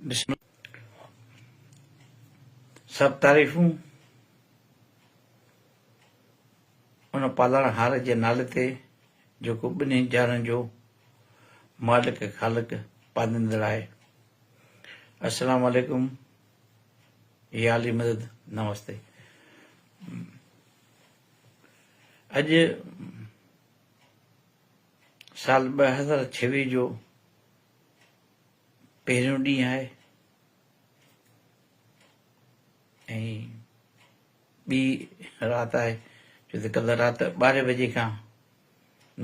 بسم سڀ تعريفون ان پالڻهار جي نالي تي جيڪو ٻنهي جهانن جو مالڪ خالق پاليندڙ آهي. السلام عليڪم يا علي مدد نمستي. اڄ سال 2026 جو پهريون ڏينهن آهي ۽ ٻي رات آهي ڇو ته ڪلهه رات 12 بجي کان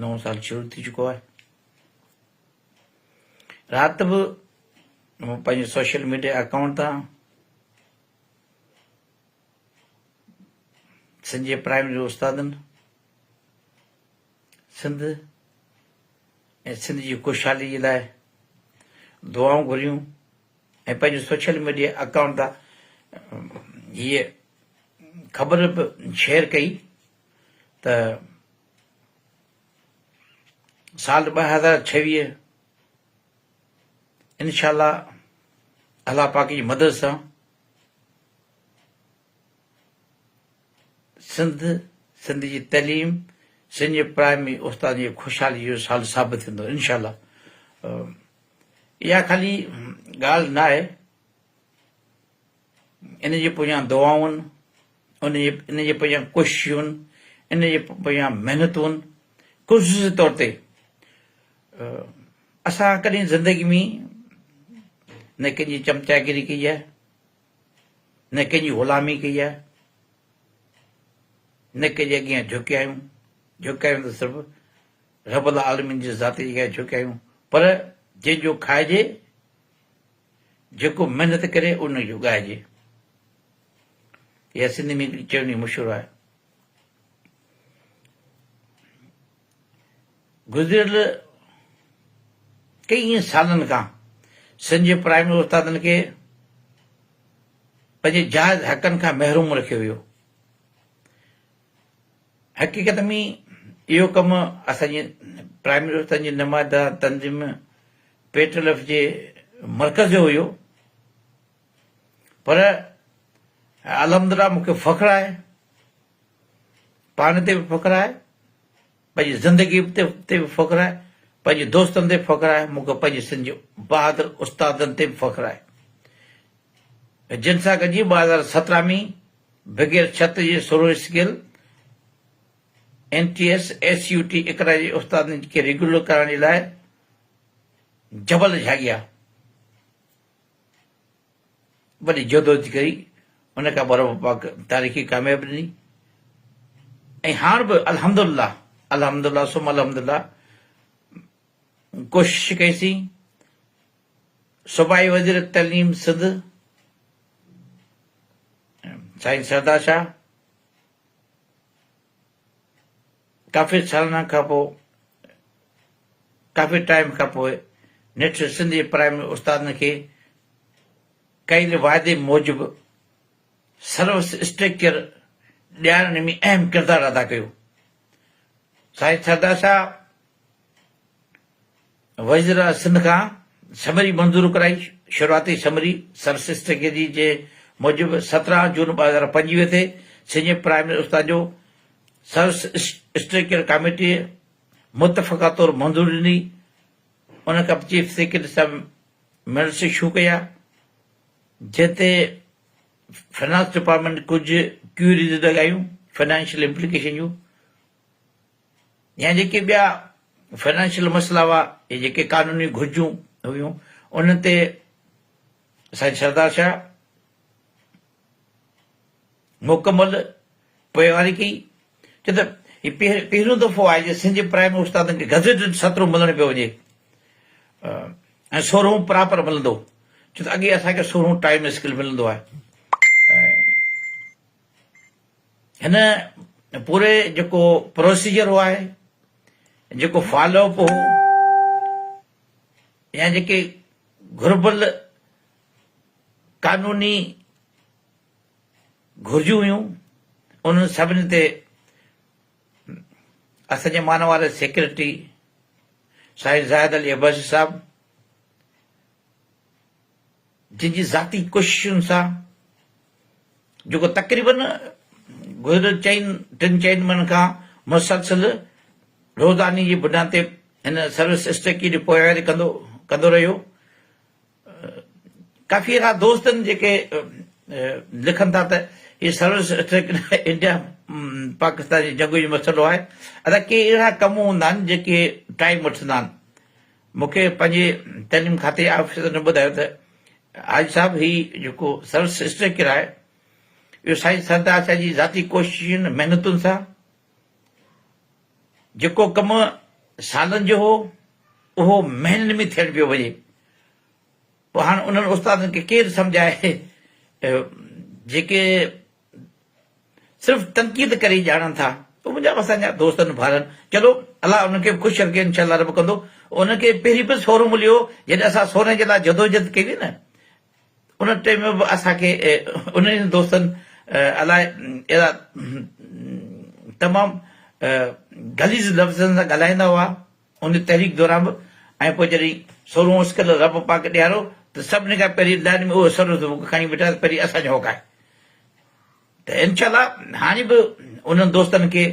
نئون سال شروع ٿي چڪو آهي. رات به مون پنهنجي سوشل ميڊيا اڪائونٽ تان سنڌ جي پرائمري استادن سنڌ ۽ سنڌ جي خوشحالي جي لاء دعائون گهريون ۽ پنهنجي سوشل ميڊيا اڪائونٽ تان هيء خبر به شيئر ڪئي ته سال 2026 انشاء الله الله پاڪ جي مدد سان سنڌ، سنڌ جي تعليم، سنڌ جي پرائمري استادن جي خوشحالي جو سال ثابت ٿيندو انشاء الله. اها خالي ڳالهه نه آهي، ان جي پويان دعائون، ان جي پويان ڪوششون، ان جي پويان محنتون. خصوصي طور تي اسان ڪڏهن زندگي ۾ نه ڪنهن جي چمچاگيري ڪئي آهي، نه ڪنهن جي غلامي ڪئي آهي، نه ڪنهن جي اڳيان جهڪيا آهيون، جهڪيا آهيون ته صرف رب العالمين جي ذات جي اڳيان جهڪيا آهيون، پر جنهن جو کائجي، جيڪو محنت ڪري ان جو ڳائجي. اها سنڌي ۾ هڪڙي چوڻي مشهور آهي. گذريل ڪئين سالن کان سنڌ جي پرائمري استادن کي پنهنجي جائز حقن کان محروم رکيو ويو. حقيقت ۾ اهو ڪم اسان جي پرائمري استادن جي نمائنده تنظيم پيٽرل ايف جي مرڪز جو هيو، پر الحمدلله مون کي فخر آهي، پاڻ تي به فخر آهي، پنهنجي زندگي تي به فخر آهي، پنهنجي دوستن تي به فخر آهي، مون کي پنهنجي سنڌ جي بهادر استادن تي به فخر آهي، جن سان گڏجي 2017 ۾ بغير ڇت جي survey scale N T S, S U T Iqra جي استادن کي ريگيولر ڪرائڻ جي لاء جبل جهاڳيا، وڏي جدوجھد ڪئي، ان کان پوء رب پاڪ تاريخي ڪاميابي ڏني ۽ هاڻ به الحمدلله الحمدلله ثم الحمدلله ڪوشش ڪئي سين. صوبائي وزير تعليم سنڌ سائين سردار شاهه ڪافي سالن کان پوء ڪافي ٽائيم کان پوء نيٺ سنڌ جي پرائمري استادن کي ڪيل واعدي موجب سروس اسٽرڪچر ڏيارڻ ۾ اهم ڪردار ادا ڪيو. سائين سردار صاحب وزير اعليٰ سنڌ کان سمري منظور ڪرائي، شروعاتي سمري سروس اسٽرڪچر جي موجب 17 جون 2025 تي سنڌ جي پرائمري استادن جو سروس اسٽرڪچر ڪاميٽيء متفقه طور منظوري ڏني، ان کان پوء چيف سيڪريٽري صاحب منٽس اشو ڪيا، جنهن تي فنانس ڊپارٽمينٽ ڪجهه ڪيوريز لڳايون فنانشل امپليڪيشن جون يا جيڪي ٻيا فنانشل مسئلا هئا يا جيڪي قانوني گهرجون هيون انهن تي سائين سردار شاهه مڪمل پوئواري ڪئي، ڇو ته هي پهريون دفعو آهي جو سنڌ جي پرائمري استادن کي گزيٽيڊ سترهون ملڻ پيو وڃي ۽ سورهون پراپر ملندو، ڇو ته اڳي اسان کي سورهون ٽائيم اسڪيل ملندو آهي. هن پوري جيڪو پروسيجر هو آهي، جيڪو فالو اپ هو يا جيڪي گهربل قانوني گهرجون هيون، انهن سڀني تي اسان جي مانواري سيڪريٽري سائين زاهد علي عباسي صاحب جن جي ذاتي ڪوششن سان جيڪو تقريبن گذريل چئن ٽن چئن مهينن کان مسلسل روزاني جي بنياد تي هن سروس اسٽريڪي جي پوئواري ڪندو ڪندو رهيو. ڪافي اهڙا دوست آهن جيڪي لکن ٿا ته هي سروس اسٽريڪ انڊيا پاڪستان جي جنگ جو مسئلو آهي. ادا ڪي اهڙا ڪم هوندا آهن جيڪي ٽائيم وٺندا آهن. مون کي پنهنجي تعليم کاتي جي آفيسرن ٻڌايو ته حاجي صاحب هي جيڪو سروس اسٽرڪچر آهي اهو سائين سردار صاحب جي ذاتي ڪوششن محنتن سان جيڪو ڪم سالن جو هو اهو مهينن ۾ ٿيڻ پيو وڃي. پوء هاڻ انهن استادن کي ڪير سمجهائي جيڪي صرف تنقيد ڪري ڄاڻن ٿا. اهي منهنجا اسان جا دوست آهن ڀائر آهن. چلو الله انهن کي به خوش رکي انشاء الله رب ڪندو. انهن کي پهرين به سورو مليو هو جڏهن اسان سورن جي لاء جدوجهد ڪئي هئي نه ان ٽيم ۾ به اسان کي انهن دوستن الائي اهڙا تمام غليظ لفظن سان ڳالهائيندا هئا. ان تحريڪ دوران به ۽ پوء جڏهن سورهون اسڪل رب پاڪ ڏيارو ته سڀني کان پهرين لائن ۾ اهو سروس بڪ کڻي ويٺا ته پهرين اسان جو حق آهي ته انشاء الله هاڻي به انهن دوستن کي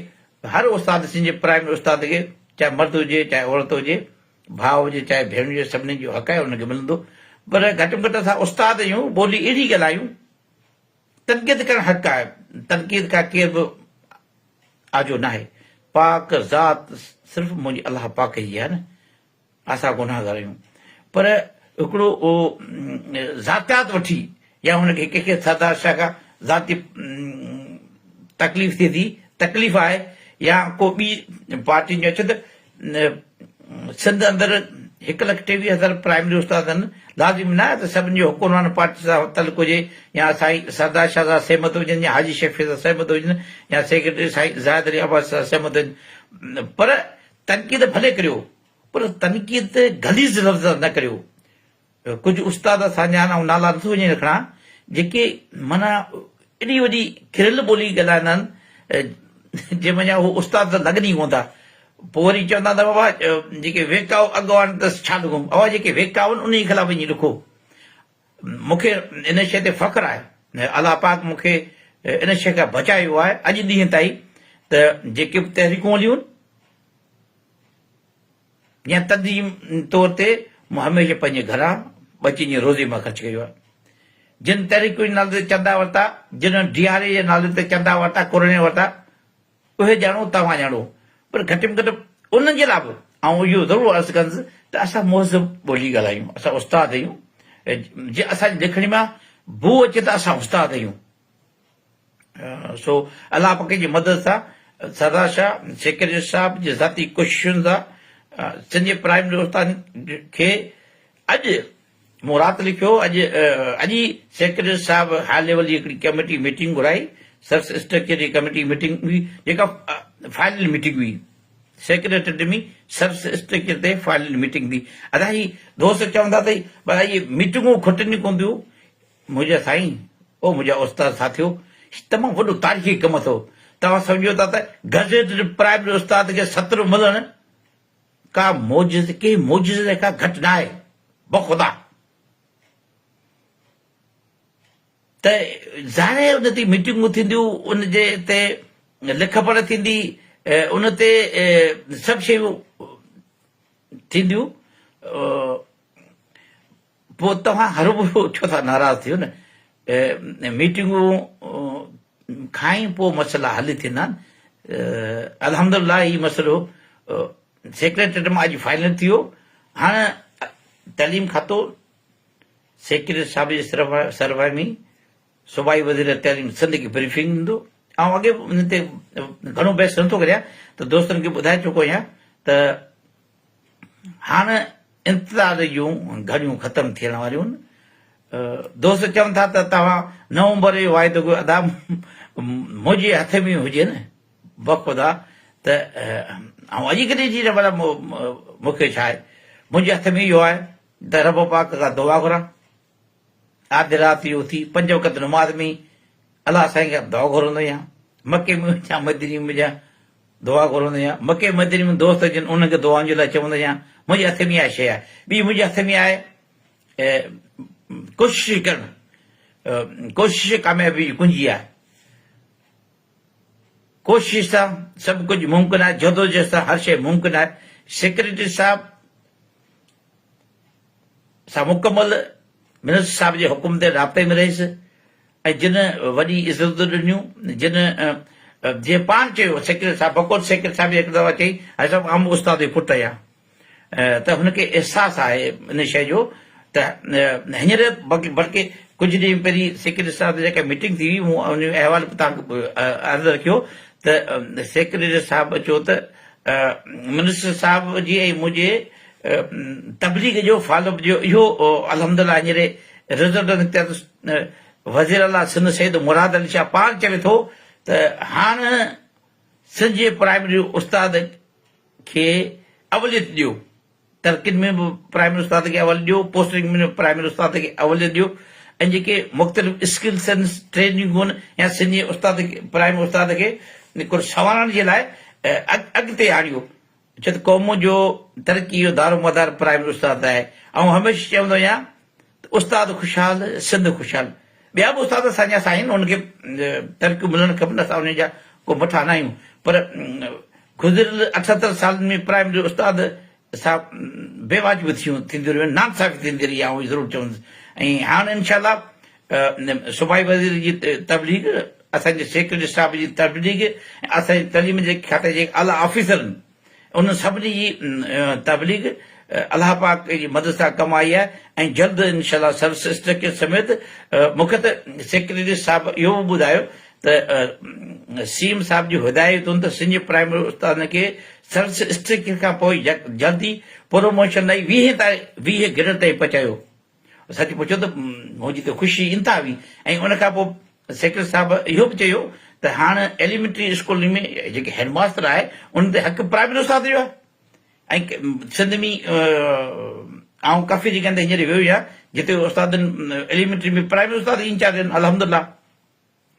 هر استاد سنڌ جي پرائمري استاد کي چاهي مرد هجي چاهي عورت هجي ڀاء هجي چاهي ڀيڻ هجي سڀني جو حق آهي انهن کي ملندو پر گهٽ ۾ گهٽ اسان استاد آهيون ٻولي اهڙي ڳالهايون تنقيد ڪرڻ حق آهي، تنقيد کان ڪير به آجو ناهي، پاڪ ذات صرف منهنجي الله پاڪ جي آهي نه، اسان گنهگار آهيون پر هڪڙو ذاتيات وٺي يا هن کي ڪنهن کي سردار شاهه کان ذاتي تڪليف ٿئي ٿي، تڪليف آهي يا ڪو ٻي پارٽين جو اچي ته سنڌ اندر 1,23,000 پرائمري استاد آهن، لازمي ناهي ته سڀني جو حڪمران پارٽي سان تعلق هجي يا سائين سردار شاهه سان سهمت هجن يا حاجي شفيع سان سهمت هجن يا سيڪريٽري سائين زاهد علي عباسي سان سهمت هجن پر تنقيد ڀلي ڪريو پر تنقيد غليظ لفظ سان نه ڪريو. ڪجهه استاد اسان جا آهن آئون نالا نٿو وڃي رکڻان جيڪي معنيٰ ايڏي وڏي ڪريل ٻولي ڳالهائيندا آهن جنهن منجهان هو استاد ته لڳن ئي ڪونه ٿا پوء وري چوندا ته بابا جيڪي ويڪائو اڳواڻ ته ڇا لکون بابا جيڪي ويڪائو آهن انهي خلاف وڃي لکو مون کي ان شيء تي فخر آهي الله پاڪ مون کي ان شيء کان بچايو آهي اڄ ڏينهن تائين ته جيڪي به تحريڪون هليون يا تنظيم طور تي مون هميشه پنهنجي گهران ٻچن جي روزي مان خرچ ڪيو آهي. جن تحريڪن جي نالي تي چندا ورتا، جن ڊي آر اي جي نالي تي چندا ورتا، ڪورنيا ورتا، اهي ڄاڻو توهان ڄاڻو، پر گهٽ ۾ گهٽ انهن جي لاء به آئون اهو ضرور عرض ڪندس ته اسان مهذب ٻولي ڳالهايون، اسان استاد آهيون، جي اسان جي لکڻي مان بوء اچي ته اسان استاد آهيون. سو الله پاڪ جي مدد سان سردار شاهه سيڪريٽري صاحب جي ذاتي ڪوششن سان سنڌ جي پرائمري استادن کي اڄ مون رات لکيو اڄ اڄ ئي سيڪريٽري صاحب هاء ليول جي هڪڙي ڪميٽي ميٽنگ گهرائي سرس اسٽرڪچر جي ڪميٽي ميٽنگ هئي جيڪا فائنل ميٽنگ هئي سيڪريٽريٽ ۾ سرس اسٽرڪچر تي فائنل ميٽنگ ٿي ادا هي دوست چون ٿا ته ڀلا اهي ميٽنگون کٽن ئي ڪونه ٿيون منهنجا سائين، او منهنجا استاد ساٿيو، هي تمام وڏو تاريخي ڪم اٿو. توهان سمجهو ٿا ته گزيٽ پرائمري استاد کي ستر ملڻ ڪا معجزي ڪنهن معجزي کان گهٽ ناهي. بخدا ته ظاهر آهي ان تي ميٽنگون ٿينديون، ان جي تي لک پڙهه ٿيندي، ان تي سڀ شيون ٿينديون. پوء توهان هروڀرو ڇو ٿا ناراض ٿيو نه ميٽنگون کان ئي پوء مسئلا حل ٿيندا آهن الحمدلله هي مسئلو سيڪريٽريٽ مان اڄ فائنل ٿي ويو هاڻ تعليم کاتو سيڪريٽري صاحب جي سربراهي ۾ صوبائي وزير تعليم سنڌ کي بريفنگ ڏيندو آئون اڳي به ان تي گهڻو بحث نٿو ڪريان ته دوستن کي ٻڌائي چڪو آهيان ته هاڻ انتظار جون گهڙيون ختم ٿيڻ واريون آهن. دوست چون ٿا ته توهان نومبر جو واعدو ڪيو ادا منهنجي هٿ ۾ هجي نه بخدا ته آئون اڄ ڪڏهن جي نه ڀلا مون کي ڇا آهي منهنجي هٿ ۾ اهو آهي ته رب پاڪ کان دعا گهران آڌ رات جو اٿي پنج وقت نماز ۾ الله سائين کان دعا گهرندو آهيان مڪي ۾ وڃان مديني ۾ وڃان دعا گهرندو آهيان مڪي مديني ۾ دوست هجن انهن کي دعائن جي لاء چوندو آهيان منهنجي هٿ ۾ اها شيء آهي ٻي منهنجي هٿ ۾ آهي. ڪوشش ڪرڻ ڪوشش ڪاميابي جي ڪنجي آهي. ڪوشش سان سڀ ڪجهه ممڪن آهي، جدوجهد سان هر شيء ممڪن آهي. سيڪريٽري صاحب سان مڪمل منسٽر صاحب جي حڪم تي رابطي ۾ رهيس ۽ جن وڏي عزتون ڏنيون، جن جنهن پاڻ چيو سيڪريٽري صاحب بقول سيڪريٽري صاحب جي هڪ دفعو چئي حاجي صاحب آئون به استاد جو پٽ آهيان. ته هن کي احساس آهي ان شيء جو ته هينئر بلڪه ڪجهه ڏينهن پهرين سيڪريٽري صاحب جي جيڪا ميٽنگ ٿي هئي مون ان جو احوال به توهان کي عرض رکيو ته سيڪريٽري صاحب چيو ته منسٽر صاحب جي ۽ منهنجي تبليغ جو فالو اپ جو اهو الحمدلله هينئر رزلٽ نڪتو آهي ته وزير اعليٰ سنڌ سيد مراد علي شاهه پاڻ چوي ٿو ته هاڻ سنڌ جي پرائمري استاد کي اوليت ڏيو، ترقين ۾ به پرائمري استاد کي اوليت ڏيو، پوسٽنگ ۾ به پرائمري استاد کي اوليت ڏيو ۽ جيڪي مختلف اسڪلس آهن، ٽريننگون آهن يا سنڌي استاد کي پرائمري استاد کي ڪجهه سنوارڻ جي لاء اڳتي آڻيو ڇو ته قوم جو ترقي جو دارومدار پرائمري استاد تي آهي. آئون هميشه چوندو آهيان ته استاد خوشحال سنڌ خوشحال. ٻيا به استاد اسان جا سائين انهن کي ترقيون ملڻ کپن اسان انهن جا ڪو مٺا نه آهيون پر گذريل 78 سالن ۾ پرائمري استاد سان بي واجبيون ٿيون ٿينديون رهيون ناانصافي ٿيندي رهي آئون ضرور چوندس ۽ هاڻ انشاء الله صوبائي وزير جي تبليغ اسان جي سيڪريٽري صاحب جي تبليغ ۽ اسان جي تعليم جي کاتي جي اعليٰ آفيسرن انهن سڀني جي تبليغ الله پاڪ جي مدد سان ڪم آئي آهي ۽ جلد انشاء الله سروس اسٽرڪچر سميت مون کي ته سيڪريٽري صاحب اهو به ٻڌايو ته سي ايم صاحب جون هدايتون ته سنڌ جي پرائمري استادن کي سروس اسٽرڪچر کان پوء جلد ئي پروموشن ڏئي 20 تائين 20 گريڊ تائين پهچايو. سچ پڇو ته منهنجي ته خوشي انتها هئي ۽ ان کان پوء سيڪريٽري صاحب اهو به چيو ته هاڻ ايليمينٽري اسڪولن ۾ جيڪي هيڊ ماستر آهي ان تي حق پرائمري استاد جو آهي ۽ سنڌ ۾ آئون ڪافي جڳهن تي هينئر ويو آهيان جتي استادن ايليمينٽري ۾ پرائمري استاد انچارج آهن الحمدلله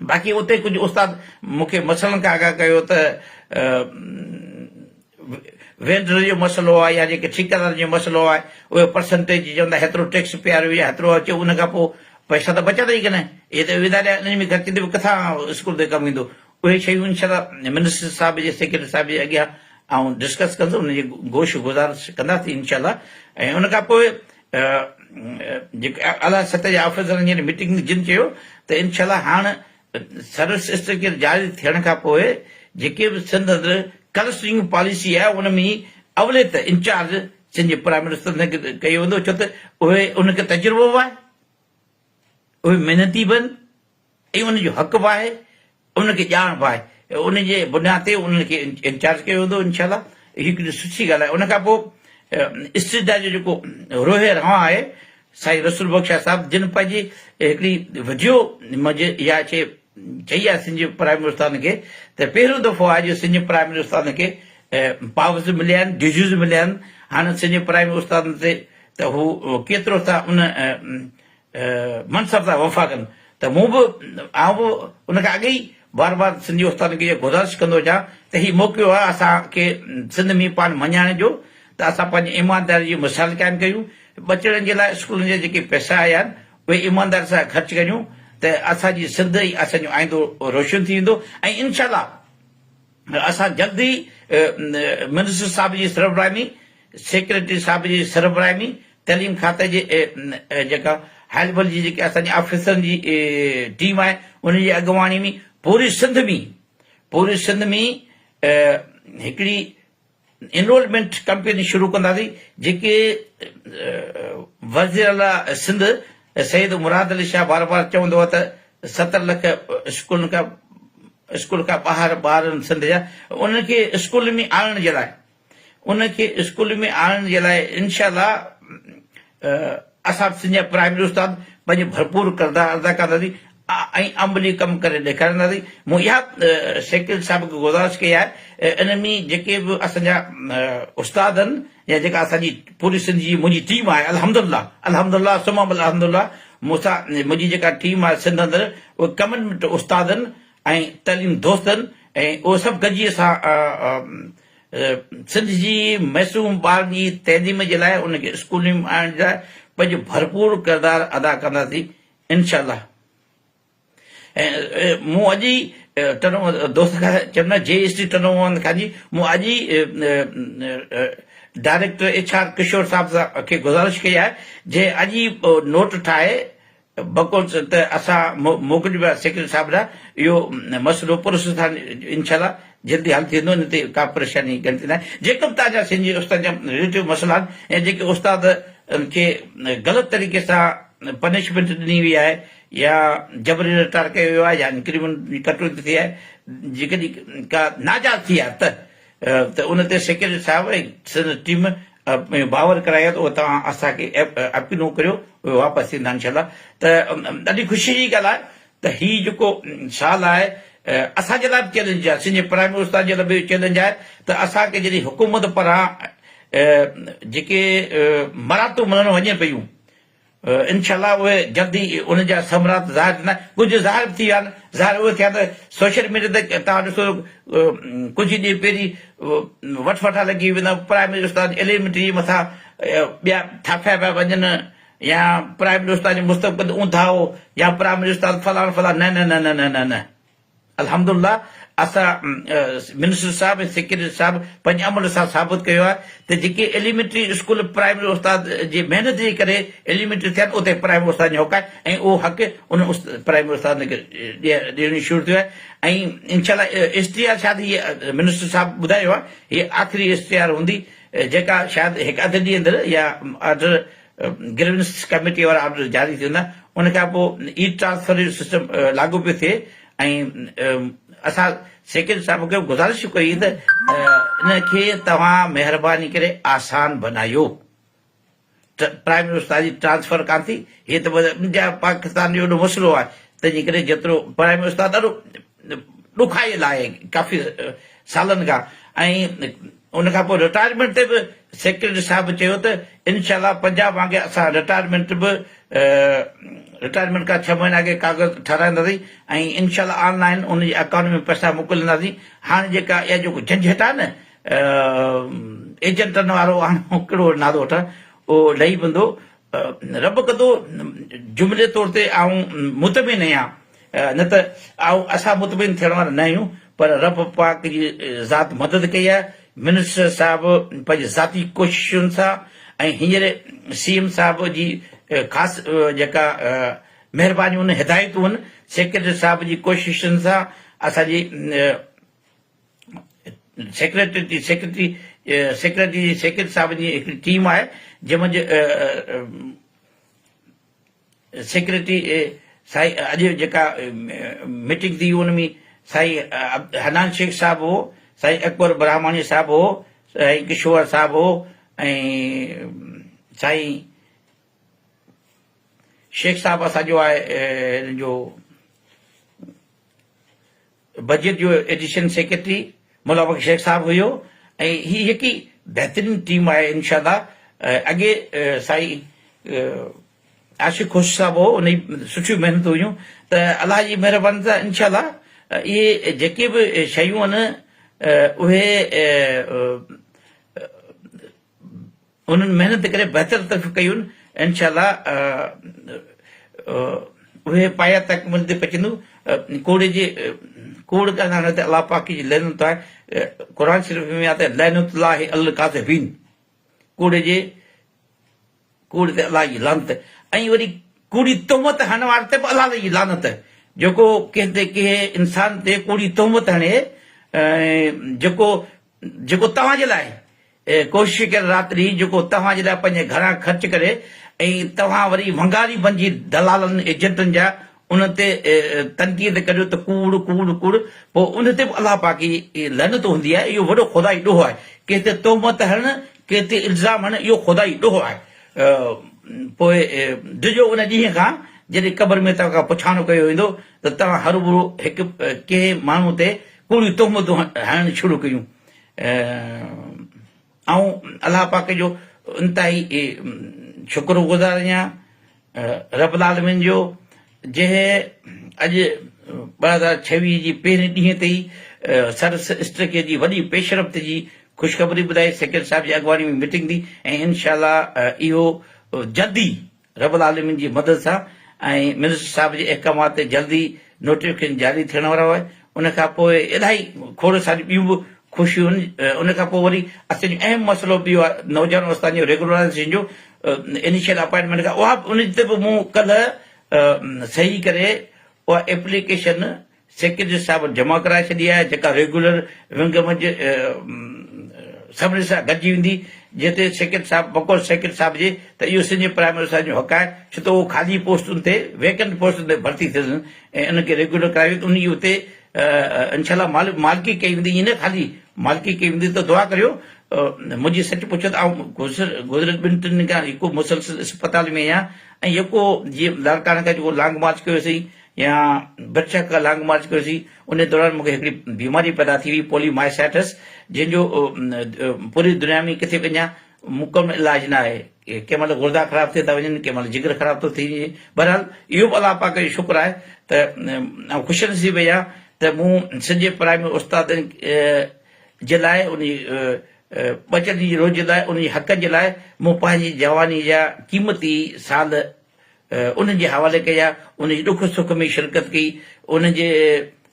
باقي اتي ڪجهه استاد مون کي مسئلن کان آگاهه ڪيو ته وينڊر جو مسئلو آهي يا جيڪي ٺيڪيدارن جو مسئلو آهي اهي پرسنٽيج چوندا هيترو ٽيڪس پياريو يا هيترو اچي ان کان پوء پئسا ته بچندا ئي ڪونهن اهي ته ويندا رهيا انهن ۾ خرچ ٿيندي پوء ڪٿان اسڪول تي ڪم ايندو اهي شيون انشاء الله منسٽر صاحب جي سيڪريٽري صاحب جي اڳيان آئون ڊسڪس ڪندس ان جي گوش گذارش ڪنداسين انشاء الله ۽ ان کان پوء جيڪي اعليٰ سطح جا آفيسرن جي ميٽنگ ۾ جن چيو ته انشاء الله هاڻ سروس اسٽرڪچر جاري ٿيڻ کان پوء جيڪي به سنڌ اندر ڪلسٽرنگ پاليسي آهي ان ۾ اوليت انچارج سنڌ جي پرائم منسٽر کي ڪيو ويندو ڇو ته اهي ان کي تجربو به آهي اهي محنتي به آهن ۽ ان جو حق به آهي انهن کي ڄاڻ به آهي ان جي بنياد تي انهن کي انچارج ڪيو ويندو انشاء الله هي هڪڙي سٺي ڳالهه آهي ان کان پوء استجدا جو جيڪو روح روان آهي سائين رسول بخش شاهه صاحب جن پنهنجي هڪڙي وڊيو منجهه اها شيء چئي آهي سنڌ جي پرائمري استادن کي ته پهريون دفعو آهي جو سنڌ جي پرائمري استادن کي پاورز مليا آهن ڊيوٽيز مليا آهن هاڻي سنڌ جي پرائمري استادن تي ته هو ڪيترو ٿا ان منصب سان وفا ڪن ته مون به آئون به ان کان اڳ ئي بار بار سنڌي استادن کي اها گذارش ڪندو اچان ته هي موقعو آهي اسان کي سنڌ ۾ پاڻ مڃائڻ جو ته اسان پنهنجي ايمانداري جو مثال قائم ڪيون ٻچڙن جي لاء اسڪولن جا جيڪي پئسا آيا آهن اهي ايمانداري سان خرچ ڪريون ته اسان جي سنڌ ۽ اسان جو آئندو روشن ٿي ويندو ۽ انشاء الله اسان جلد ئي منسٽر صاحب جي سربراهي ۾ سيڪريٽري صاحب جي سربراهي ۾ تعليم کاتي جي جيڪا هاء ليول جي جيڪي اسان جي آفيسرن جي ٽيم آهي ان جي اڳواڻي ۾ پوري سنڌ ۾ پوري سنڌ ۾ هڪڙي انرولمينٽ ڪمپين شروع ڪنداسين جيڪي وزير اعليٰ سنڌ سيد مراد علي شاهه بار بار چوندو آهي ته 70 لک اسڪولن کان اسڪول کان ٻاهر ٻار آهن سنڌ جا انهن کي اسڪول ۾ آڻڻ جي لاء ان کي اسڪول ۾ آڻڻ جي لاء انشاء الله اسان سنڌ جا پرائمري استاد پنهنجو ڀرپور ڪردار ادا ڪنداسين ۽ عملي ڪم ڪري ڏيکارينداسين مون اها سيڪريٽري صاحب کي گذارش ڪئي آهي ان ۾ جيڪي به اسان جا استاد آهن يا جيڪا اسان جي پوري سنڌ جي منهنجي ٽيم آهي الحمدلله الحمدلله ثم الحمدلله مون سان منهنجي جيڪا ٽيم آهي سنڌ اندر اهي ڪمٽمينٽ استاد آهن ۽ تعليم دوست آهن ۽ اهي سڀ گڏجي اسان سنڌ جي معصوم ٻارن جي تعليم جي لاء ان کي اسڪولن ۾ آڻڻ جي لاء پنهنجو ڀرپور ڪردار ادا ڪنداسين انشاء الله. ۽ مون اڄ ئي ٽنو دوست کان چيم نه جي ايس ٽي ٽنو محمد خان جي مون اڄ ئي ڊائريڪٽر ايڇ آر ڪشور صاحب سان کي گذارش ڪئي آهي جنهن اڄ ئي نوٽ ٺاهي بقول ته اسان موڪليون پيا سيڪريٽري صاحب ڏانهن اهو مسئلو پروسيس سان انشاء الله جلدي حل ٿي ويندو ان تي ڪا پريشاني ڳڻتي ناهي جيڪو به توهان جا سنڌي استاد جا رليٽو مسئلا آهن يا جيڪي استاد کي غلط طريقي سان پنشمينٽ ڏني وئي آهي يا جبري رٽائر ڪيو ويو آهي يا انڪريمينٽ جي ڪٽوتي ٿي آهي جيڪڏهن ڪا ناجائز ٿي آهي ته ته ان تي سيڪريٽري صاحب ۽ سندس ٽيم باور ڪرايو ته اهو توهان اسان کي اپيلون ڪريو اهي واپس ٿيندا انشاء الله ته ڏاڍي خوشي جي ڳالهه آهي ته هي جيڪو سال آهي اسان جي لاء به چئلينج آهي سنڌ جي پرائمري استاد جي لاء به چئلينج آهي ته اسان کي جڏهن حڪومت پاران جيڪي مراتون ملڻ وڃن پيون انشاء الله اهي جلد ئي ان جا ثمرات ظاهر ٿيندا ڪجهه ظاهر به ٿي ويا آهن ظاهر اهي ٿيا ته سوشل ميڊيا تي توهان ڏسو ڪجهه ڏينهن پهرين وٺ وٺا لڳي ويندا پرائمري استاد ايليمينٽري جي مٿان ٻيا ٿاڦيا پيا وڃن يا پرائمري استاد جو مستقبل اونداهو يا پرائمري استاد فلاڻ فلاڻ نه نه نه نه نه نه نه الحمدالله اسان منسٽر صاحب ۽ سيڪريٽري صاحب پنهنجي عمل سان ثابت ڪيو آهي ته جيڪي ايليمينٽري اسڪول پرائمري استاد جي محنت جي ڪري ايليمينٽري ٿيا آهن اتي پرائمري استاد جو حق آهي ۽ اهو حق ان پرائمري استادن کي ڏيڻ شروع ٿيو آهي ۽ انشاء الله ايس ٽي آر شايد هي منسٽر صاحب ٻڌايو آهي هي آخري ايس ٽي آر هوندي جيڪا شايد هڪ اڌ ڏينهن اندر يا آرڊر گريونس ڪميٽي وارا آرڊر جاري ٿيندا ان کان پوء اي ٽرانسفر جو سسٽم لاڳو پيو ٿئي ۽ اسان سيڪريٽري صاحب کي گذارش ڪئي ته ان کي توهان مهرباني ڪري آسان بنايو پرائمري استاد جي ٽرانسفر ڪانه ٿي هي ته انڊيا پاڪستان جو وڏو مسئلو آهي تنهن جي ڪري جيترو پرائمري استاد ڏاڍو ڏکائي لاء ڪافي سالن کان ۽ ان کان پوء رٽائرمينٽ تي به سيڪريٽري صاحب چيو ته انشاء الله پنجاب وانگي اسان رٽائرمينٽ به رٽائرمينٽ کان ڇهه مهينا اڳي ڪاغذ ٺهرائينداسين ۽ انشاء الله آن لائن ان جي اڪائونٽ ۾ پئسا موڪلينداسين هاڻي جيڪا اها جيڪو جهنجهٽ آهي نه ايجنٽن وارو هاڻي ڪهڙو نالو وٺان اهو لهي پوندو رب ڪندو جملي طور تي آئون مطمئن آهيان نه ته آئون اسان مطمئن ٿيڻ وارا نه آهيون پر رب پاڪ جي ذات مدد ڪئي آهي منسٽر صاحب پنهنجي ذاتي ڪوششن سان ۽ هينئر سي ايم صاحب جي خاص جيڪا مهربانيون آهن هدايتون آهن سيڪريٽري صاحب جي ڪوششن سان اسان جي سيڪريٽري جي سيڪريٽري سيڪريٽري جي سيڪريٽري صاحب جي هڪڙي ٽيم آهي جنهن منجهه سيڪريٽري سائين اڄ جيڪا ميٽنگ ٿي ان ۾ سائين حنان شيخ صاحب هو سائين اڪبر براهماڻي صاحب هو سائين ڪشور صاحب هو ۽ سائين شيخ صاحب اسان جو آهي هن جو بجيٽ جو ايڊيشن سيڪريٽري مولا بخش شيخ صاحب هيو ۽ هي هڪ بهترين ٽيم آهي انشاء الله اڳي سائين عاشق خوش صاحب هو ان جي سٺيون محنتون هيون ته الله جي مهرباني سان انشاء الله اهي جيڪي به شيون آهن اهي انهن محنت ڪري بهتر ترقي ڪيون انشاء الله اهي پايا تڪميل تي پهچنديون ڪوڙ جي ڪوڙ ڳالهائڻ تي الله پاڪ جي لعنت آهي قرآن شريف ۾ آهي ته لعنت الله الڪاذبين ڪوڙ جي ڪوڙ تي الله جي لعنت ۽ وري ڪوڙي تهمت هڻڻ واري تي به الله جي لعنت جيڪو ڪنهن تي ڪنهن انسان تي ڪوڙي تهمت هڻي جيڪو جيڪو توهان جي لاء ڪوشش ڪري رات ڏينهن جيڪو توهان جي لاء پنهنجي گهران خرچ ڪري ۽ توهان وري ونگاري بنجي دلالن ايجنٽن جا ان تي تنقيد ڪريو ته ڪوڙ ڪوڙ ڪوڙ پوء ان تي به الله پاڪ جي لعنت هوندي آهي اهو وڏو خدائي ڏوهه آهي ڪنهن تي تهمت هڻڻ ڪنهن تي الزام هڻڻ اهو خدائي ڏوهه آهي پوء ڊڄو ان ڏينهن کان جڏهن قبر ۾ توهان کان پڇاڻو ڪيو ويندو ته توهان هروڀرو هڪ ڪنهن ماڻهو تي ڪوڙيون تهمتون هڻڻ شروع ڪيون. آئون الله پاڪ جو انتهائي شڪر گذار آهيان رب العالمين جو جنهن اڄ 2026 جي پهرين ڏينهن تي ئي سرس اسٽرڪي جي وڏي پيش رفت جي خوشخبري ٻڌائي سيڪريٽري صاحب جي اڳواڻي ۾ ميٽنگ ٿي ۽ انشاء الله اهو جلدي. رب العالمين جي مدد سان ۽ منسٽر صاحب جي احڪامات تي جلدي نوٽيفڪيشن جاري ٿيڻ وارو آهي ان کان پوء الاهي کوڙ ساريون ٻيون به خوشيون آهن ان کان پوء وري اسان جو اهم مسئلو ٻيو آهي نوجوان استادن جو ريگولرائيزيشن جو انيشل اپائنٽمينٽ کان اها ان تي به مون ڪلهه صحيح ڪري اها ايپليڪيشن سيڪريٽري صاحب وٽ جمع ڪرائي ڇڏي آهي جيڪا ريگيولر ونگ منجهه سڀني سان گڏجي ويندي جتي سيڪريٽري صاحب بقول سيڪريٽري صاحب جي ته اهو سنڌ جي پرائمري استادن جو حق آهي ڇو ته اهو خالي پوسٽن تي ويڪنٽ پوسٽن تي ڀرتي ٿيل آهن ۽ انهن کي ريگيولر ڪرايو ويندو انهي جي اتي انشاء الله مالڪي ڪئي ويندي ائين نه خالي مالڪي ڪئي ويندي ته دعا ڪريو منهنجي سچ پڇو ته آئون گذريل ٻن ٽن ڏينهن کان هڪ مسلسل اسپتال ۾ آهيان ۽ يڪو جيئن لاڙڪاڻي کان جيڪو لانگ مارچ ڪيوسين يا برڇا کان لانگ مارچ ڪيوسين ان دوران مون کي هڪڙي بيماري پيدا ٿي وئي پولي مائسائٽس جنهن جو پوري دنيا ۾ ڪٿي به اڃا مڪمل علاج نه آهي ڪنهن مهل گردا خراب ٿي ٿا وڃن ڪنهن مهل جگر خراب ٿو ٿي وڃي بهرحال اهو به الله پاڪ جو شڪر آهي ته آئون خوش نصيب آهيان ته مون سنڌ جي پرائمري استادن جي لاء ان ٻچن جي روزي لاء ان جي حقن جي لاء مون پنهنجي جواني جا قيمتي سال انهن جي حوالي ڪيا، انهن جي ڏک سک ۾ شرڪت ڪئي، انهن جي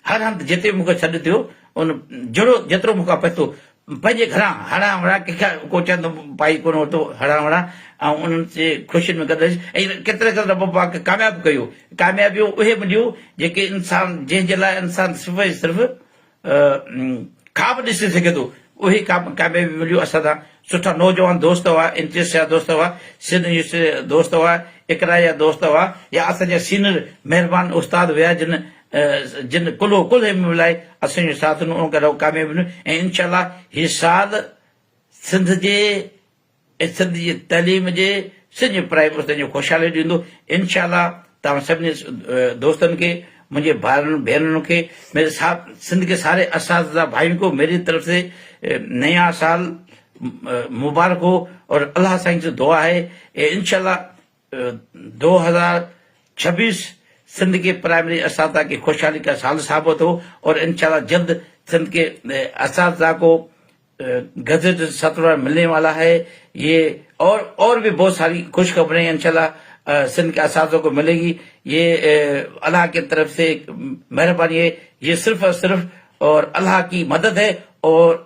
هر هنڌ جتي به مون کي سڏ ٿيو، ان جهڙو جيترو مون کان پهتو، پنهنجي گهران هڙان وڙان ڪنهن کان ڪو چندو پائي ڪونه ورتو، هڙان وڙان آئون انهن جي خوشين ۾ گڏ رهيس ۽ ڪيتري قدر رب پاڪ ڪامياب ڪيو، ڪاميابيون اهي مليون جيڪي انسان جنهن جي لاء انسان صرف ۽ صرف خواب ڏسي سگهي ٿو اهي ڪاميابي مليون اسان سان سٺا نوجوان دوست هئا انٽريسٽ جا دوست هئا سنڌ يونيورسٽي جا دوست هئا اقرا جا دوست هئا يا اسان جا سينئر مهربان استاد هيا جن جن ڪلهو ڪلهي ۾ ملائي اسان جو ساٿ ڏنو ان ڪري ڪاميابي مليون ۽ انشاء الله هي سال سنڌ جي ۽ سنڌ جي تعليم جي سڄي پرائي استادن کي خوشحالي ڏيندو انشاء الله توهان سڀني دوستن کي منهنجي ڀائرن ڀينرن کي ميري صاحب سنڌ کے ساري اساتذه ڀائين کو ميري طرف سي نيا سال مبارڪ هو اور الله سائين سي دعا هي انشاء الله 2026 سنڌ کے پرائمري اساتذه کي خوشحالي کا سال ثابت هو اور انشاء الله جلد سنڌ کے اساتذه کو گزٽ سترہ ملنے والا ہے یہ اور اور بھی بہت ساری خوش خبریں ان شاء اللہ سندھ کے اساتذہ کو ملے گی یہ اللہ کی طرف سے مہربانی ہے یہ صرف اور صرف اور اللہ کی مدد ہے اور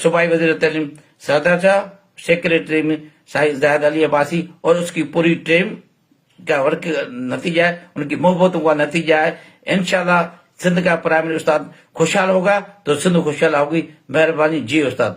صوبائی وزیر تعلیم سردار شاہ سیکرٹری میں زاہد علی عباسی اور اس کی پوری ٹیم کا ورڪ نتيجا ہے ان کی محبتوں کا نتيجا ہے انشاء الله سنڌ کا پرائمري استاد خوشحال ہوگا تو سنڌ خوشحال ہوگي مهرباني جي استاد.